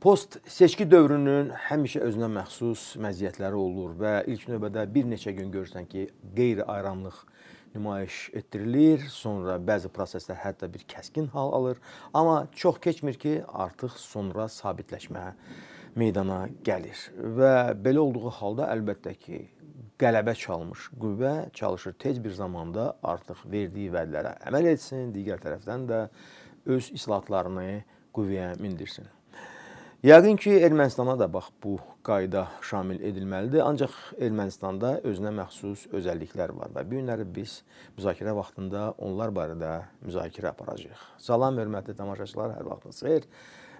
Post seçki dövrünün həmişə özünə məxsus məziyyətləri olur və ilk növbədə bir neçə gün görürsən ki, qeyri-aramlıq nümayiş etdirilir, sonra bəzi proseslər hətta bir kəskin hal alır, amma çox keçmir ki, artıq sonra sabitləşmə meydana gəlir və belə olduğu halda əlbəttə ki, qələbə çalmış qüvvə çalışır tez bir zamanda artıq verdiyi vədlərə əməl etsin, digər tərəfdən də öz islahatlarını qüvvəyə mindirsin. Yəqin ki, Ermənistana da bax bu qayda şamil edilməlidir. Ancaq Ermənistanda özünə məxsus özəlliklər var və bu günləri biz müzakirə vaxtında onlar barədə müzakirə aparacağıq. Salam, hörmətli tamaşaçılar, hər vaxtınız xeyir.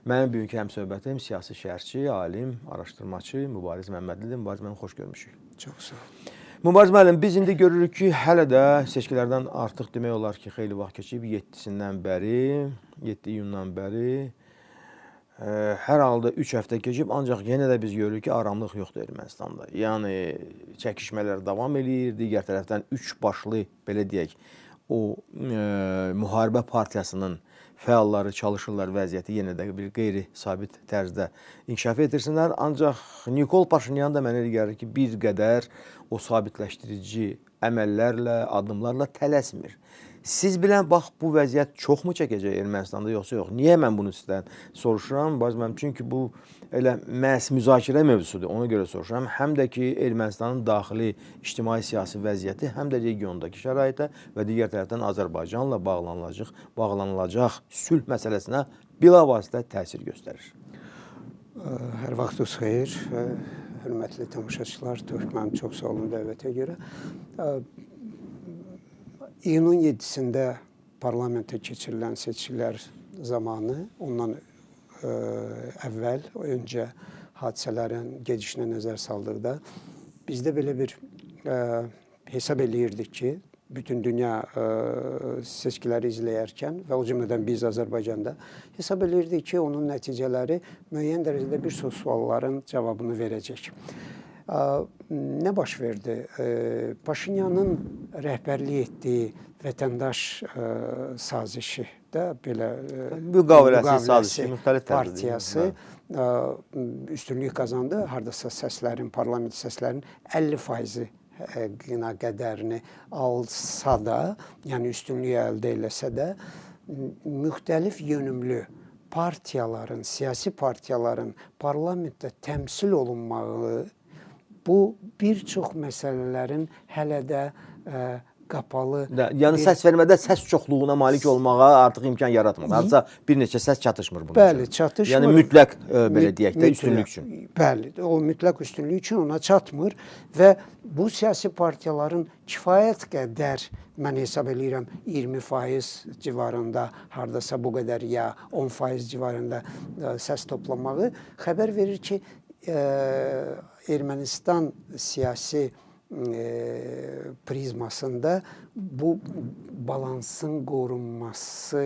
Mənim bugünkü həmsöhbətim siyasi şərhçi, alim, araşdırmaçı Mübariz Məmmədlidir. Mübariz müəllim, xoş görmüşük. Çox sağ olun. Mübariz müəllim, biz indi görürük ki, hələ də seçkilərdən artıq demək olar ki, xeyli vaxt keçib, 7-sindən bəri, 7 iyundan bəri hər halda 3 həftə keçib, ancaq yenə də biz görürük ki, aramlıq yoxdur Ermənistanda. Yəni, çəkişmələr davam eləyir, digər tərəfdən üç başlı, belə deyək, o müharibə partiyasının fəalları çalışırlar vəziyyəti yenə də bir qeyri-sabit tərzdə inkişaf etdirsinlər. Ancaq Nikol Paşinyan da mənə elə gəlir ki, bir qədər o sabitləşdirici əməllərlə, addımlarla tələsmir. Siz bilən, bax, bu vəziyyət çoxmu çəkəcək Ermənistanda, yoxsa yox? Niyə mən bunu sizdən soruşuram? Bəzi çünki bu elə məhz müzakirə mövzusudur, ona görə soruşuram. Həm də ki, Ermənistanın daxili ictimai-siyasi vəziyyəti, həm də regiondakı şəraitə və digər tərəfdən Azərbaycanla bağlanılacaq sülh məsələsinə bilavasitə təsir göstərir. Hər vaxtınız xeyir, hörmətli tamaşaçılar, Tövfiq müəllim, çox sağ olun dəvətə görə. İyunun 7-sində parlamentə keçirilən seçkilər zamanı, ondan əvvəl, öncə hadisələrin gedişinə nəzər saldıqda bizdə belə bir hesab eləyirdik ki, bütün dünya seçkiləri izləyərkən və o cümlədən biz Azərbaycanda hesab eləyirdik ki, onun nəticələri müəyyən dərəcədə bir çox sualların cavabını verəcək. Nə baş verdi? Paşinyanın rəhbərlik etdiyi vətəndaş sazişi də belə müqaviləsi sazişi müxtəlif partiyası üstünlük qazandı. Hardasa səslərin, parlament səslərinin 50% qina qədərini alsa da, yəni üstünlüyü əldə eləsə də, müxtəlif yönümlü partiyaların, siyasi partiyaların parlamentdə təmsil olunmağı bu bir çox məsələlərin hələ də qapalı... Yəni səs vermədə səs çoxluğuna malik olmağa artıq imkan yaratmır. Haradasa bir neçə səs çatışmır bunun üçün. Bəli, çatışmır. Yəni mütləq belə deyək də üstünlük üçün. Bəli, o mütləq üstünlük üçün ona çatmır və bu siyasi partiyaların kifayət qədər, mən hesab eləyirəm, 20% civarında, hardasa bu qədər ya 10% civarında səs toplamağı xəbər verir ki, Ermənistan siyasi prizmasında bu balansın qorunması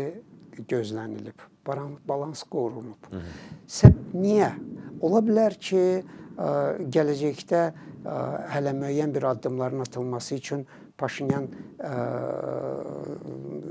gözlənilib. Balans qorunub. Niyə? Ola bilər ki, gələcəkdə hələ müəyyən bir addımların atılması üçün Paşinyan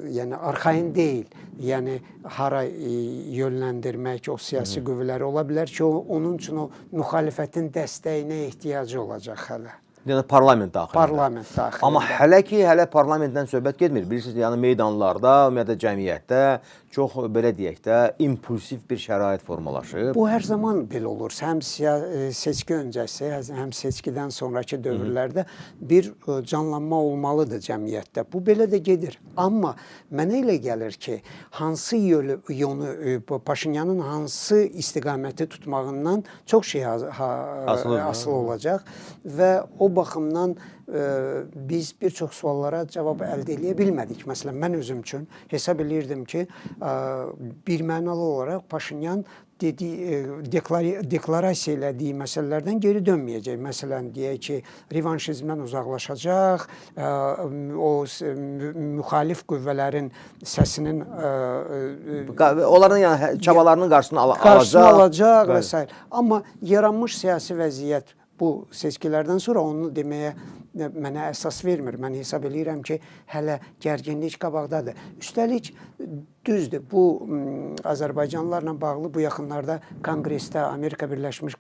yəni arxayın deyil, yəni hara yönləndirmək o siyasi qüvvələri ola bilər ki, onun üçün o müxalifətin dəstəyinə ehtiyacı olacaq hələ. Yəni parlament daxilində. Parlament daxilində. Amma hələ ki, hələ parlamentdən söhbət getmir. Bilirsiniz, yəni meydanlarda, ümumiyyətlə cəmiyyətdə çox belə deyək də impulsiv bir şərait formalaşıb. Bu hər zaman belə olur. Həm seçki öncəsi, həm seçkidən sonrakı dövrlərdə bir canlanma olmalıdır cəmiyyətdə. Bu belə də gedir. Amma mənə elə gəlir ki, hansı yolu, Paşinyanın hansı istiqaməti tutmağından çox şey asılı olacaq və o baxımdan biz bir çox suallara cavab əldə eləyə bilmədik. Məsələn, mən özüm üçün hesab eləyirdim ki, bir mənalı olaraq Paşinyan deklarasiya elədiyi məsələlərdən geri dönməyəcək. Məsələn, deyək ki, revanşizmdən uzaqlaşacaq, o müxalif qüvvələrin səsinin... Onların yəni, çabalarının qarşısını alacaq və s. Amma yaranmış siyasi vəziyyət bu seçkilərdən sonra onu deməyə mənə əsas vermir. Mən hesab eləyirəm ki, hələ gərginlik qabaqdadır. Üstəlik, düzdür, bu Azərbaycanlılarla bağlı bu yaxınlarda Konqresdə, Amerika Birləşmiş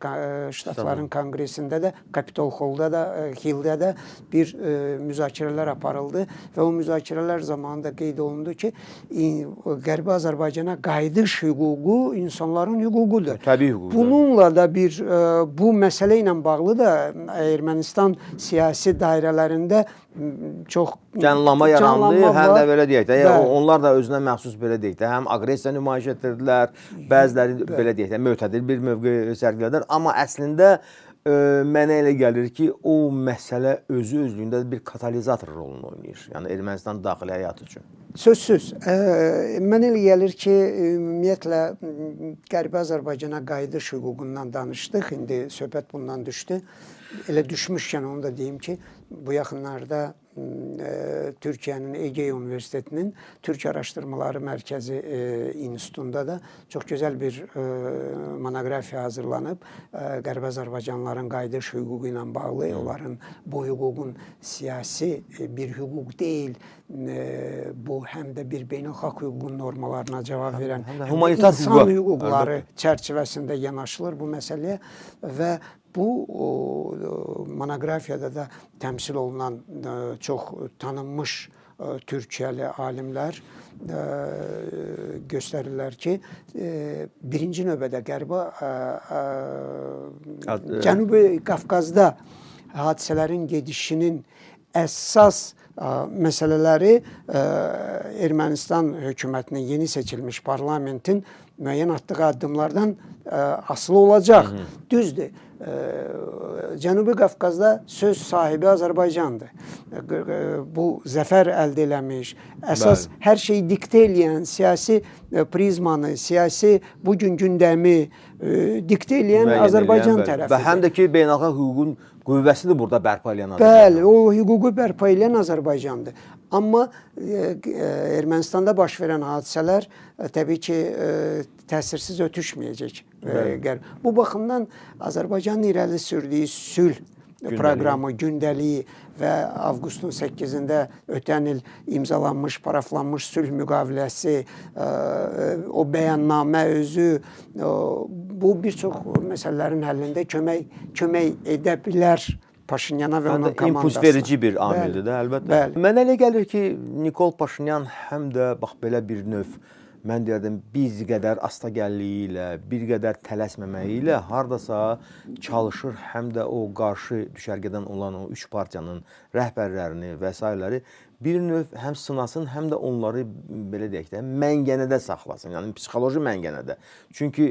Ştatların Konqresində də, Capitol Hall'da da, Hill'də də bir müzakirələr aparıldı və o müzakirələr zamanında qeyd olundu ki, Qərbi Azərbaycana qayıdış hüququ insanların hüququdur. Təbii hüququdur. Bununla da bir, bu məsələ ilə bağlı da Ermənistan siyasi dairələrində çox canlanma yarandı, həm də belə deyək də, onlar da özünə məxsus belə deyək də, həm aqressiya nümayiş etdirdilər, bəziləri belə deyək də, mötədil bir mövqe sərgilədilər, amma əslində mənə elə gəlir ki, o məsələ özü özlüyündə bir katalizator rolunu oynayır, yəni Ermənistan daxili həyatı üçün. Sözsüz. Mənə elə gəlir ki, ümumiyyətlə Qərbi Azərbaycana qayıdış hüququndan danışdıq, indi söhbət bundan düşdü. Elə düşmüşkən onu da deyim ki, bu yaxınlarda Türkiyənin Ege Universitetinin Türk Araşdırmaları Mərkəzi İnstitutunda da çox gözəl bir monoqrafiya hazırlanıb. Qərbi Azərbaycanlıların qayıdış hüququ ilə bağlı, onların bu hüququn siyasi bir hüquq deyil, bu həm də bir beynəlxalq hüququn normalarına cavab verən humanitar insan hüquqları çərçivəsində yanaşılır bu məsələyə və bu monoqrafiyada da təmsil olunan çox tanınmış Türkiyəli alimlər göstərirlər ki, birinci növbədə Qərbi Cənubi Qafqazda hadisələrin gedişinin əsas məsələləri Ermənistan hökumətinin yeni seçilmiş parlamentin müəyyən atdığı addımlardan asılı olacaq. Düzdür, Cənubi Qafqazda söz sahibi Azərbaycandır. Bu zəfər əldə eləmiş, əsas hər şeyi diktə eləyən siyasi prizmanı, siyasi bugün gündəmi diktə eləyən Azərbaycan tərəfidir. Və həm də ki, beynəlxalq hüququn qüvvəsini burada bərpa eləyən Azərbaycandır. Bəli, o hüququ bərpa eləyən Azərbaycandır. Amma Ermənistanda baş verən hadisələr təbii ki, təsirsiz ötüşməyəcək. Bu baxımdan Azərbaycanın irəli sürdüyü sülh proqramı, gündəliyi və avqustun 8-də ötən il imzalanmış, paraflanmış sülh müqaviləsi, o bəyannamə özü, bu bir çox məsələlərin həllində kömək edə bilər Paşinyana və onun komandasına. İmpuls verici bir amildir də, əlbəttə. Mənə elə gəlir ki, Nikol Paşinyan həm də bax belə bir növ, mən deyərdim, bir qədər astagəlliyi ilə, bir qədər tələsməməyi ilə hardasa çalışır həm də o qarşı düşərgədən olan o üç partiyanın rəhbərlərini və sairələri bir növ həm sınasın, həm də onları belə deyək də məngənədə saxlasın, yəni psixoloji məngənədə. Çünki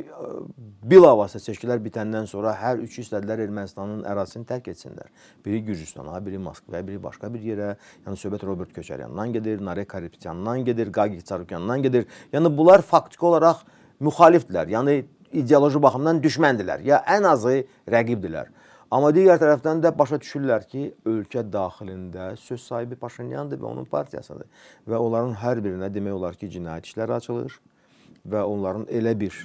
bilavasitə seçkilər bitəndən sonra hər üçü istədilər Ermənistanın ərazisini tərk etsinlər. Biri Gürcüstana, biri Moskvaya, biri başqa bir yerə. Yəni söhbət Robert Köçəryandan gedir, Narek Karapetyandan gedir, Qaqik Tsarukyandan gedir. Yəni bunlar faktiki olaraq müxalifdirlər. Yəni ideoloji baxımdan düşməndilər, ya ən azı rəqibdirlər. Amma digər tərəfdən də başa düşürlər ki, ölkə daxilində söz sahibi Paşinyandır və onun partiyasıdır. Və onların hər birinə demək olar ki, cinayət işləri açılır və onların elə bir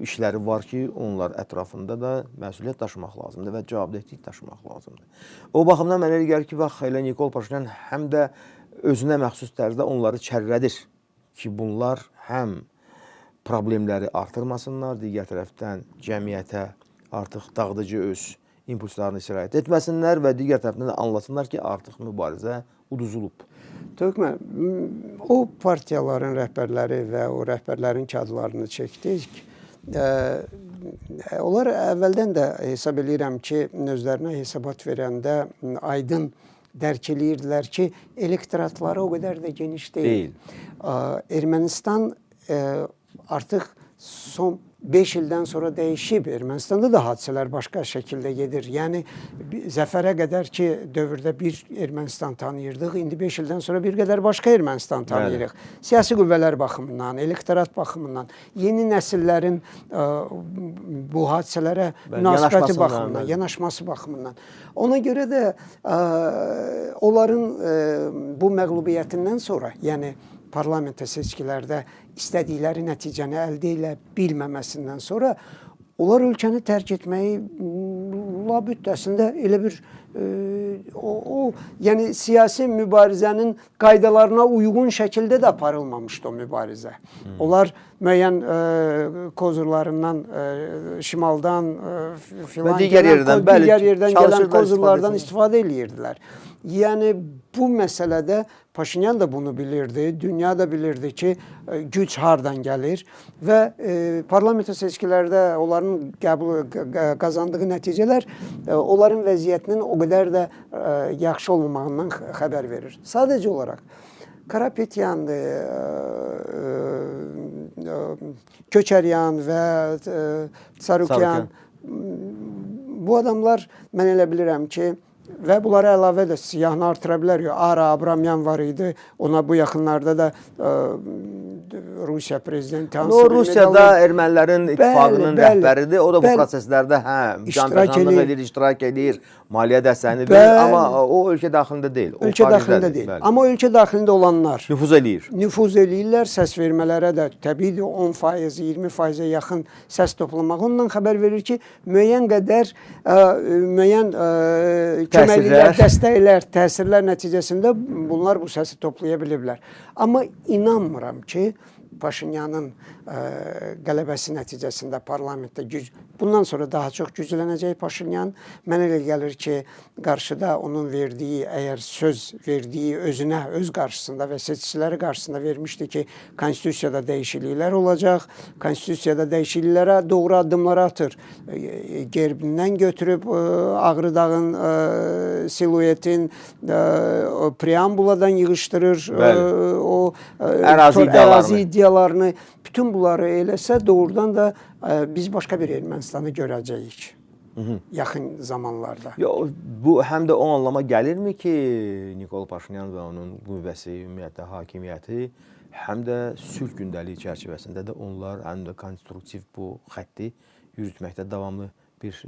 işləri var ki, onlar ətrafında da məsuliyyət daşımaq lazımdır və cavabdehlik daşımaq lazımdır. O baxımdan mənə elə gəlir ki, bax, elə Nikol Paşinyan həm də özünə məxsus tərzdə onları çərrədir ki, bunlar həm problemləri artırmasınlar, digər tərəfdən cəmiyyətə artıq dağıdıcı öz impulslarını sirayət etməsinlər və digər tərəfdən də anlasınlar ki, artıq mübarizə uduzulub. Tökmə, o partiyaların rəhbərləri və o rəhbərlərin kağızlarını çəkdik. Onlar əvvəldən də hesab eləyirəm ki, özlərinə hesabat verəndə aydın dərk eləyirdilər ki, elektoratları o qədər də geniş deyil. Ermənistan artıq son 5 ildən sonra dəyişib. Ermənistanda da hadisələr başqa şəkildə gedir. Yəni zəfərə qədər ki, dövrdə bir Ermənistan tanıyırdıq, indi 5 ildən sonra bir qədər başqa Ermənistan tanıyırıq. Bəli. Siyasi qüvvələr baxımından, elektorat baxımından, yeni nəsillərin bu hadisələrə münasibəti baxımından, yanaşması baxımından. Ona görə də onların bu məğlubiyyətindən sonra, yəni parlamentə seçkilərdə istədikləri nəticəni əldə edə bilməməsindən sonra onlar ölkəni tərk etməyi Labüd əslində elə bir yəni siyasi mübarizənin qaydalarına uyğun şəkildə də aparılmamışdı o mübarizə. Onlar müəyyən kozurlarından, şimaldan filan digər yerdən, gələn kozurlardan istifadə eləyirdilər. Yəni bu məsələdə Paşinyan da bunu bilirdi, dünya da bilirdi ki, güc hardan gəlir və parlamento seçkilərdə onların qazandığı nəticələr onların vəziyyətinin o qədər də yaxşı olmamağından xəbər verir. Sadəcə olaraq Karapetyan, Köçəryan və Tsarukyan, bu adamlar mən elə bilirəm ki, və bunlara əlavə də siyahını artıra bilərik. Ara Abramyan var idi, ona bu yaxınlarda da Rusiya prezidenti hansı bir Rusiyada ermənilərin ittifaqının rəhbəridir. O da bu proseslərdə canpəşanlıq edir, iştirak edir, maliyyə dəstəyini verir, amma o ölkə daxilində deyil. Ölkə daxilində deyil. Amma ölkə daxilində olanlar nüfuz eləyir. Nüfuz eləyirlər, səs vermələrə də təbiidir 10%, 20%-ə yaxın səs toplamaq. Ondan xəbər verir ki, müəyyən qədər müəyyən köməkliklər, dəstəklər, təsirlər nəticəsində bunlar bu səsi toplaya biliblər. Amma inanmıram ki, Paşinyanın qələbəsi nəticəsində parlamentdə güc, bundan sonra daha çox güclənəcək Paşinyan. Mənə elə gəlir ki, qarşıda onun verdiyi, əgər söz verdiyi özünə, öz qarşısında və seçiciləri qarşısında vermişdi ki, konstitusiyada dəyişikliklər olacaq, konstitusiyada dəyişikliklərə doğru addımları atır. Gerbindən götürüb Ağrıdağın siluetin preambuladan yığışdırır, o ərazi iddialarını, bütün bunları eləsə doğrudan da biz başqa bir Ermənistanı görəcəyik yaxın zamanlarda. Yo, bu həm də o anlama gəlirmi ki, Nikol Paşinyan və onun qüvvəsi, ümumiyyətlə hakimiyyəti, həm də sülh gündəliyi çərçivəsində də onlar həm də konstruktiv bu xətti yürütməkdə davamlı bir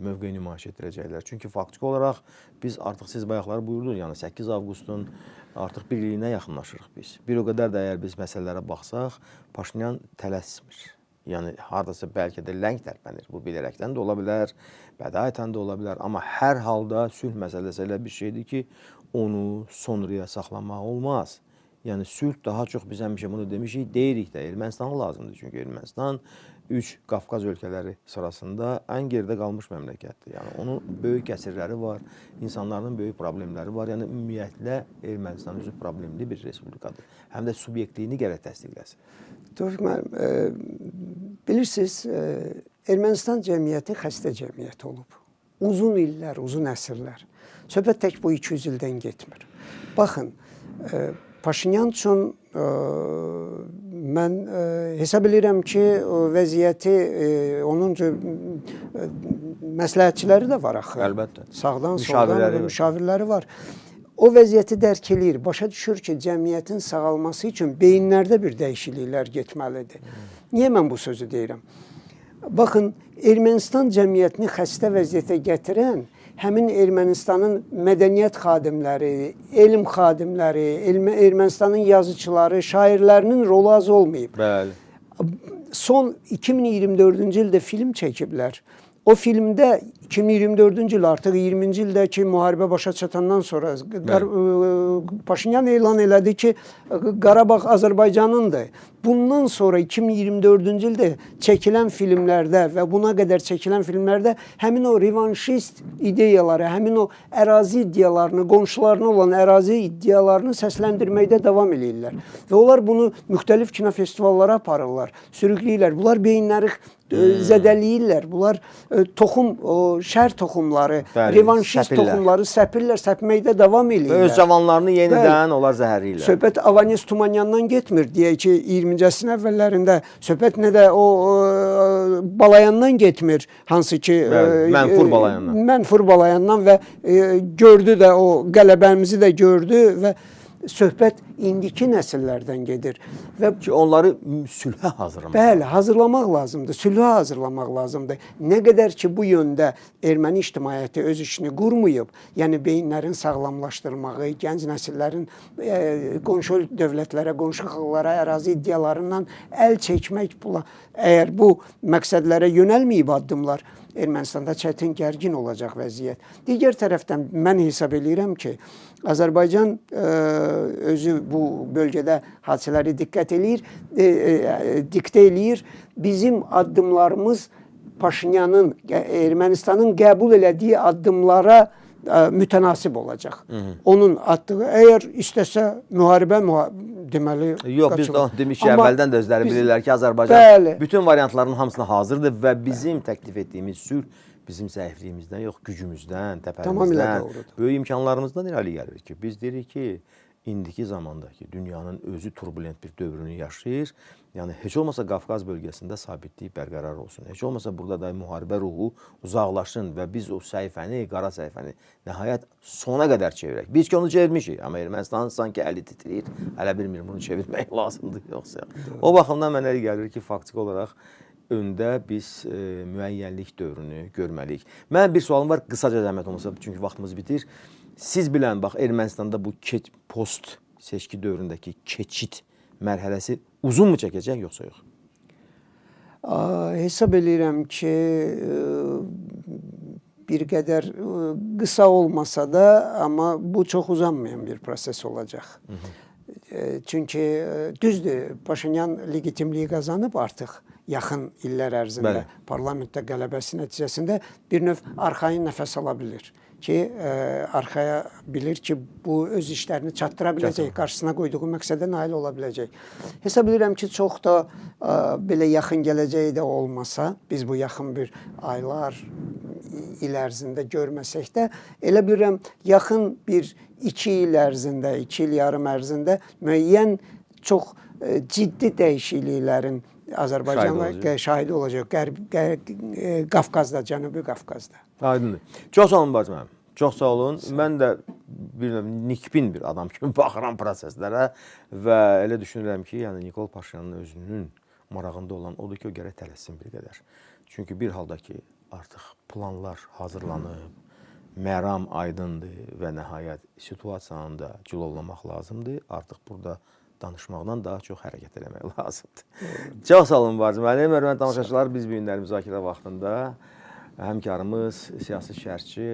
mövqe nümayiş etdirəcəklər. Çünki faktiki olaraq biz artıq siz bayaqlar buyurdunuz, yəni 8 avqustun artıq bir ilinə yaxınlaşırıq biz. Bir o qədər də əgər biz məsələlərə baxsaq, Paşinyan tələsmir. Yəni haradasa bəlkə də ləng tərpənir. Bu bilərəkdən də ola bilər, bədaətən də ola bilər. Amma hər halda sülh məsələsi elə bir şeydir ki, onu sonraya saxlamaq olmaz. Yəni sülh daha çox biz həmişə bunu demişik, deyirik də Ermənistana lazımdır. Çünki Ermənistan 3 Qafqaz ölkələri sırasında ən geridə qalmış məmləkətdir. Yəni onun böyük əsirləri var, insanların böyük problemləri var. Yəni ümumiyyətlə Ermənistan özü problemli bir respublikadır. Həm də subyektliyini gərək təsdiqləsin. Tofiq müəllim, bilirsiniz, Ermənistan cəmiyyəti xəstə cəmiyyət olub. Uzun illər, uzun əsrlər. Söhbət tək bu 200 ildən getmir. Baxın, Paşinyan üçün mən hesab edirəm ki, vəziyyəti onun məsləhətçiləri də var axı. Əlbəttə. Sağdan, soldan müşavirləri var. O vəziyyəti dərk eləyir, başa düşür ki, cəmiyyətin sağalması üçün beyinlərdə bir dəyişikliklər getməlidir. Niyə mən bu sözü deyirəm? Baxın, Ermənistan cəmiyyətini xəstə vəziyyətə gətirən həmin Ermənistanın mədəniyyət xadimləri, elm xadimləri, Ermənistanın yazıçıları, şairlərinin rolu az olmayıb. Bəli. Son 2024-cü ildə film çəkiblər. O filmdə 2024-cü il artıq 20-ci ildəki müharibə başa çatandan sonra Paşinyan elan elədi ki, Qarabağ Azərbaycanındır. Bundan sonra 2024-cü ildə çəkilən filmlərdə və buna qədər çəkilən filmlərdə həmin o revanşist ideyaları, həmin o ərazi iddialarını, qonşularına olan ərazi iddialarını səsləndirməkdə davam eləyirlər. Və onlar bunu müxtəlif kinofestivallara aparırlar, sürükləyirlər. Bunlar beyinləri zədələyirlər. Bunlar toxum, şər toxumları, revanşist toxumları səpirlər, səpməkdə davam eləyirlər. Öz cavanlarını yenidən onlar zəhərləyirlər. Söhbət Avanes Tumanyandan getmir, deyək ki, 20-ci əsrin əvvəllərində. Söhbət nə də o Balayandan getmir, hansı ki Mənfur Balayandan. Mənfur Balayandan və gördü də o qələbəmizi də gördü və söhbət indiki nəsillərdən gedir. Və ki, onları sülhə hazırlamaq. Bəli, hazırlamaq lazımdır, sülhə hazırlamaq lazımdır. Nə qədər ki, bu yöndə erməni ictimaiyyəti öz işini qurmayıb, yəni beyinlərin sağlamlaşdırılmağı, gənc nəsillərin qonşu dövlətlərə, qonşu xalqlara ərazi iddialarından əl çəkmək, əgər bu məqsədlərə yönəlməyib addımlar, Ermənistanda çətin, gərgin olacaq vəziyyət. Digər tərəfdən mən hesab eləyirəm ki, Azərbaycan özü bu bölgədə hadisələri diqqət eləyir, diktə eləyir. Bizim addımlarımız Paşinyanın, Ermənistanın qəbul elədiyi addımlara mütənasib olacaq. Onun atdığı, əgər istəsə müharibə, deməli... Yox, biz də onu demiş ki, əvvəldən də özləri bilirlər ki, Azərbaycan bütün variantların hamısına hazırdır və bizim təklif etdiyimiz sülh bizim zəifliyimizdən yox, gücümüzdən, təpərimizdən, böyük imkanlarımızdan irəli gəlir ki, biz deyirik ki, indiki zamandakı dünyanın özü turbulent bir dövrünü yaşayır. Yəni heç olmasa Qafqaz bölgəsində sabitlik bərqərar olsun. Heç olmasa burada da müharibə ruhu uzaqlaşsın və biz o səhifəni, qara səhifəni nəhayət sona qədər çevirək. Biz ki onu çevirmişik, amma Ermənistanın sanki əli titrəyir, hələ bilmir bunu çevirmək lazımdır yoxsa. O baxımdan mənə elə gəlir ki, faktiki olaraq öndə biz müəyyənlik dövrünü görməliyik. Mənim bir sualım var, qısaca zəhmət olmasa, çünki vaxtımız bitir. Siz bilən, bax, Ermənistanda bu post seçki dövründəki keçid mərhələsi uzun mu çəkəcək, yoxsa yox? Hesab eləyirəm ki, bir qədər qısa olmasa da, amma bu çox uzanmayan bir proses olacaq. Çünki düzdür, Paşinyan legitimliyi qazanıb artıq yaxın illər ərzində, parlamentdə qələbəsi nəticəsində bir növ arxayın nəfəs ala bilir ki, arxaya bilir ki, bu öz işlərini çatdıra biləcək, qarşısına qoyduğu məqsədə nail ola biləcək. Hesab edirəm ki, çox da belə yaxın gələcəyi də olmasa, biz bu yaxın bir aylar, il ərzində görməsək də, elə bilirəm, yaxın bir 2 il ərzində, 2 il yarım ərzində müəyyən çox ciddi dəyişikliklərin Azərbaycanla şahidi olacaq. Qafqazda, Cənubi Qafqazda. Aydındır. Çox sağ olun bacım mənim. Çox sağ olun. Mən də bir növ nikbin bir adam kimi baxıram proseslərə və elə düşünürəm ki, yəni Nikol Paşinyanın özünün marağında olan odur ki, o gərək tələssin bir qədər. Çünki bir halda ki, artıq planlar hazırlanıb, məram aydındır və nəhayət situasiyanı da cilovlamaq lazımdır. Artıq burada danışmaqdan daha çox hərəkət eləmək lazımdır. Çox sağ olun bacım mənim. Hörmətli tamaşaçılar, biz bu günləri müzakirə vaxtında həmkarımız, siyasi şərhçi,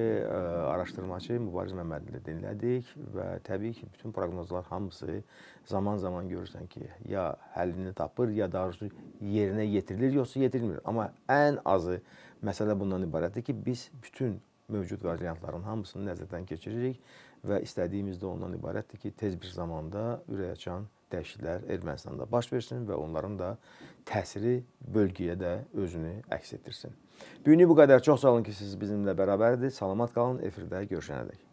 araşdırmacı Mübariz Məmmədlini dinlədik və təbii ki, bütün proqnozlar hamısı zaman-zaman görürsən ki, ya həllini tapır, ya daha doğrusu yerinə yetirilir, yoxsa yetirilmir. Amma ən azı məsələ bundan ibarətdir ki, biz bütün mövcud variantların hamısını nəzərdən keçiririk və istədiyimiz də ondan ibarətdir ki, tez bir zamanda ürəkaçan dəyişikliklər Ermənistanda baş versin və onların da təsiri bölgəyə də özünü əks etdirsin. Bugünlük bu qədər. Çox sağ olun ki, siz bizimlə bərabərdiniz. Salamat qalın. Efirdə görüşənədək.